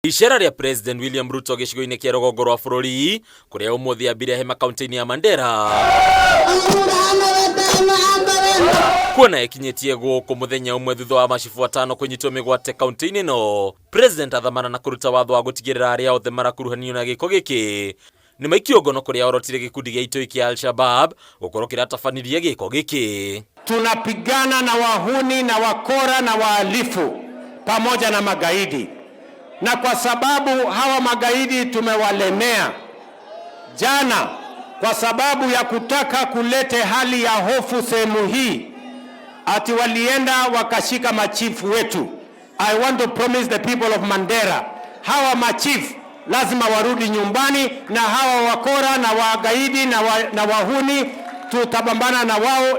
Icera rĩa President William Ruto gĩcigo-inĩ kĩa rũgongo rwa bũrũri kũrĩa ũmũthĩ ambire hema kaunti-inĩ ya Mandera kuona ĩkinyĩtie gũkũ mũthenya ũmwe thutha wa macibũ atano kũnyitwo mĩgwate kaunti-inĩ ĩno. President athamana na kũruta watho wa gũtigĩrĩra arĩa othe marakuruhanio na gĩko gĩkĩ nĩ maikio ngono kũrĩa orotire gĩkundi gĩa itoi kĩa Al-Shabab gũkorwo kĩratabanirie gĩko gĩkĩ. Tunapigana na wahuni na wakora na wahalifu pamoja na magaidi, na kwa sababu hawa magaidi tumewalemea jana, kwa sababu ya kutaka kulete hali ya hofu sehemu hii, ati walienda wakashika machifu wetu. I want to promise the people of Mandera, hawa machifu lazima warudi nyumbani, na hawa wakora na wagaidi na wahuni tutapambana na wao.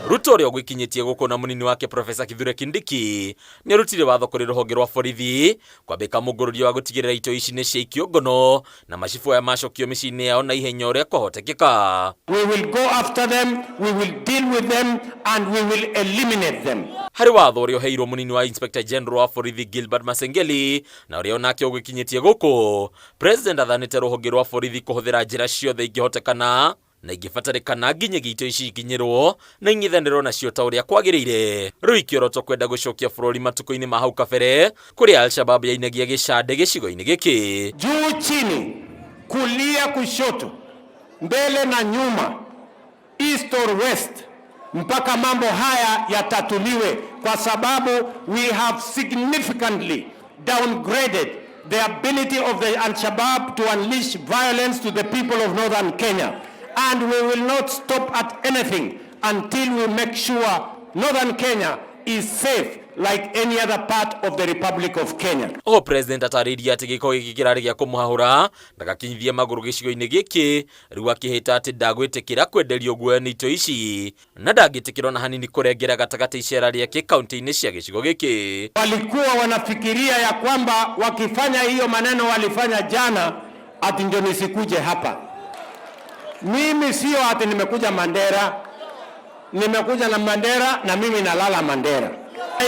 Ruto ũrĩa ũgwĩkinyĩtie gũkũ na mũnini wake Profesa Kithure Kindiki nĩ arutire watho kũrĩ rũhonge rwa borithi kwambĩka mũngũrũrio wa gũtigĩrĩra itoi ici nĩ ciaikio ngono na macibũ aya macokio mĩciĩ-inĩ yao na ihenya ũrĩa kwahotekeka. We will go after them, we will deal with them, and we will eliminate them. Harĩ watho ũrĩa ũheirwo mũnini wa Inspector General wa borithi Gilbert Masengeli na ũrĩa onake ũgĩkinyĩtie gũkũ, President athanĩte rũhonge rwa borithi kũhũthĩra njĩra ciothe ingĩhotekana na ingĩbatarĩkana nginyagia itoi ici ikinyĩrwo na ing'ethanĩrwo nacio ta ũrĩa kwagĩrĩire. Rĩu ikĩorotwo kwenda gũcokia bũrũri matukũ-inĩ ma hau kabere kũrĩa Al-Shabab yainagia gĩcande gĩcigo-inĩ gĩkĩ. Juu chini, kulia kushoto, mbele na nyuma, east or west, mpaka mambo haya yatatuliwe, kwa sababu we have significantly downgraded the ability of the Al-Shabaab to unleash violence to the people of northern Kenya. And we will not stop at anything until we make sure northern Kenya is safe like any other part of the Republic of Kenya. Oho President atarĩirie atĩ gĩko gĩkĩ kĩrarĩ gĩa kũmũhahũra ndagakinyithie magũrũ gĩcigo-inĩ gĩkĩ, rĩu akĩhĩta atĩ ndagwĩtĩkĩra kwenderio guoya nĩ itoi ici na ndangĩtĩkĩra ona hanini kũrengera gatagatĩ icera rĩake kaunti-inĩ cia gĩcigo gĩkĩ. Walikuwa wanafikiria ya kwamba wakifanya hiyo maneno walifanya jana, ati ndio nisikuje hapa. Mimi sio ati nimekuja Mandera, nimekuja na Mandera na mimi nalala Mandera.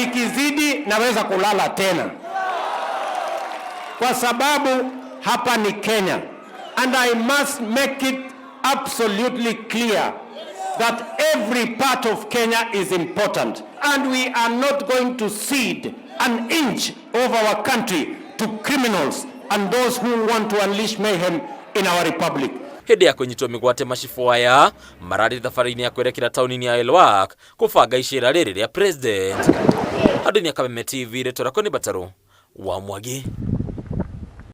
Ikizidi naweza kulala tena, kwa sababu hapa ni Kenya, and I must make it absolutely clear that every part of Kenya is important, and we are not going to cede an inch of our country to criminals and those who want to unleash mayhem in our republic. Hĩndĩ ya kũnyitwo mĩgwate macibũ aya mararĩ thabarĩ-inĩ ya kwerekera taũni-inĩ ya Elwak kũbanga icera rĩrĩ rĩa President. Andũ nĩ a Kameme TV, rĩtwa rĩakwa nĩ Batarũ wa Mwangi.